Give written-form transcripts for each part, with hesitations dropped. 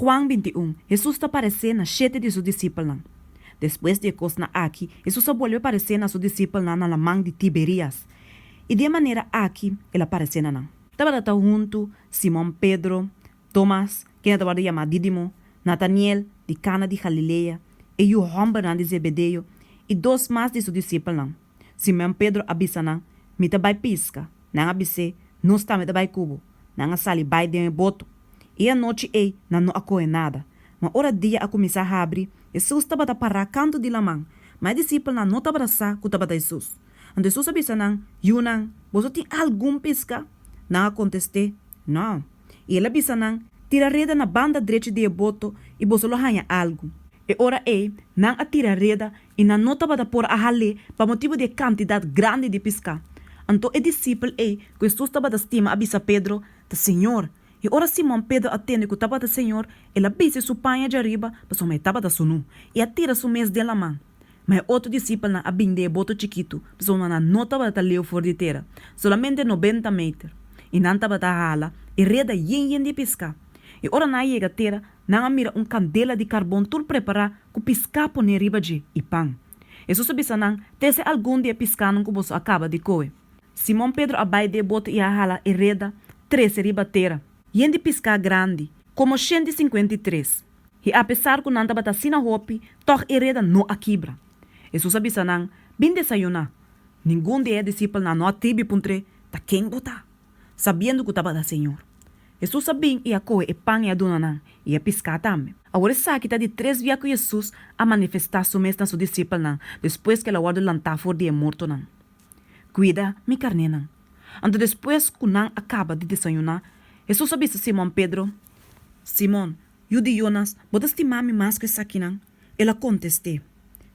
Juan 21, Hesus ta paresé na shete di su disipelnan. Despues di e kosnan aki, Hesus a bolbe paresé na su disipelnan na laman di Tiberias, i di e manera aki el a paresé na nan. Tabata ta huntu Simon Pedro, Tomas, kende ta wòrdu yamá Dídimo, Nataniel, di Kana di Galilea, e yu hòmbernan di Zebedeo, i dos mas di su disipelnan. Simon Pedro a bisa nan, Mi ta bai piska. Nan a bis'é, Nos tambe ta bai ku bo. Nan a sali bai den e boto. E anochi ei nan no a kohe nada. Ma ora dia a kuminsá habri, Hesus tabata pará kantu di laman, ma e disipelnan no tabata sa ku tabata Hesus. Anto Hesus a bisa nan, Yunan, boso tin algun piska? Nan a kontest'é, Nò. I el a bisa nan, Tira reda na banda drechi di e boto i boso lo haña algu. E ora ei nan a tira reda i nan no tabata por a hal'é pa motibu di e kantidat grandi di piská. Anto e disipel ei ku Hesus tabata stima a bisa Pedro, Ta Señor! I ora Simon Pedro a tende ku tabata Señor, el a bisti su paña djariba, pasobra e tabata sunú, i a tira su mes den laman. Ma e otro disipelnan a bin den e boto chikitu, pasobra nan no tabata leu for di tera, solamente nobenta meter, i nan tabata hala e reda yen yen di piská. I ora nan a yega tera, nan a mira un kandela di karbon tur prepará ku piská poné riba dje i pan. Hesus a bisa nan, Trese algun di e piskánan ku boso a kaba di kohe. Simon Pedro a bai den e boto i a hala e reda trese riba tera, yen di piská grandi, komo 153. I apesar ku nan tabata asina hopi, tòg e reda no a kibra. Hesus a bisa nan, Bin desayuná. Ningun di e disipelnan no a tribi puntr'é, Ta ken bo ta? Sabiendo ku tabata Señor. Hesus a bin i a kohe e pan i a duna nan, i e piská tambe. Awor esaki ta di tres bia ku Hesus a manifestá su mes na su disipelnan despues ku el a wòrdu lantá for di e mortonan. Kuida mi karnénan. Anto despues ku nan a kaba di desayuná, Hesus a bisa Simon Pedro, Simon, yu di Yonas, bo ta stima mi mas ku esakinan? El a kontest'é,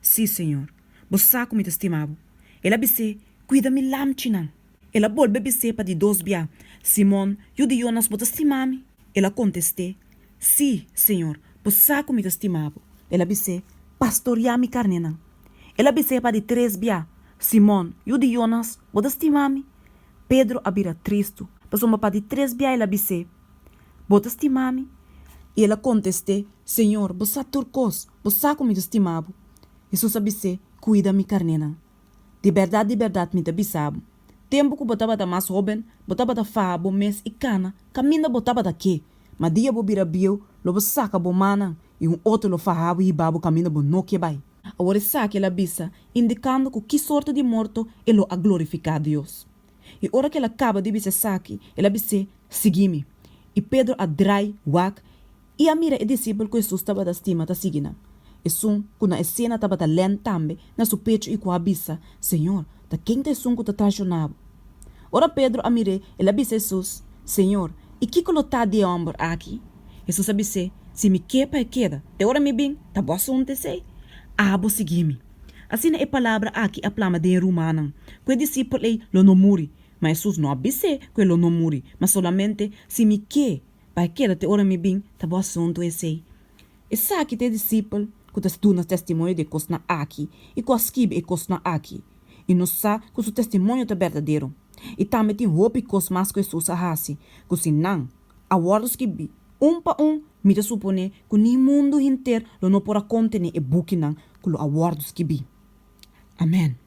Sí, Señor, bo sa ku mi ta stima bo. El a bis'é, Kuida mi lamchinan. El a bolbe bis'é pa di dos bia, Simon, yu di Yonas, bo ta stima mi? El a kontest'é, Sí, Señor, bo sa ku mi ta stima bo. El a bis'é, Pastoriá mi karnénan. El a bis'é pa di tres bia, Simon, yu di Yonas, bo ta stima mi? Pedro a bira tristu, pasobra pa di tres bia el a bis'é, Bo ta stima mi? I el a kontest'é, Señor, bo sa tur kos, bo sa ku mi ta stima bo. Hesus a bis'é, Kuida mi karnénan. Di bèrdat, di bèrdat mi ta bisa bo, tempu ku bo tabata mas hóben, bo tabata faha bo mes i kana kaminda bo tabata ke, ma dia bo bira bieu, lo bo saka bo mannan i un otro lo faha bo i hiba bo kaminda bo no ke bai. Awor esaki el a bisa, indikando ku ki sorto di morto e lo a glorifiká Dios. I ora ku el a kaba di bisa esaki, el a bis'é, Sigui mi. I Pedro a drai wak i a mira e disipel ku Hesus tabata stima ta sigui nan, esun ku na e sena tabata lèn tambe na su pechu i ku a bisa, Señor, ta ken ta esun ku ta traishoná bo? Ora Pedro a mir'é, el a bisa Hesus, Señor, i kiko lo ta di e hòmber aki? Hesus a bis'é, Si mi ke pa e keda te ora mi bin, ta bo asuntu esei? Abo sigui mi. Asina e palabra aki a plama den e rumannan, ku e disipel ei lo no muri. Ma Hesus no a bis'é ku e lo no muri, ma solamente, Si mi ke pa e keda te ora mi bin, ta bo asuntu esei. Esaki ta e disipel ku ta duna testimonio di e kosnan aki i ku a skibi e kosnan aki, i nos sa ku su testimonio ta berdadero. I tambe tin hopi kos mas ku Hesus a hasi, ku si nan a wòrdu skibí un pa un, mi ta suponé ku ni mundu henter lo no por a kontené e bukinan ku lo a wòrdu skibí. Amèn.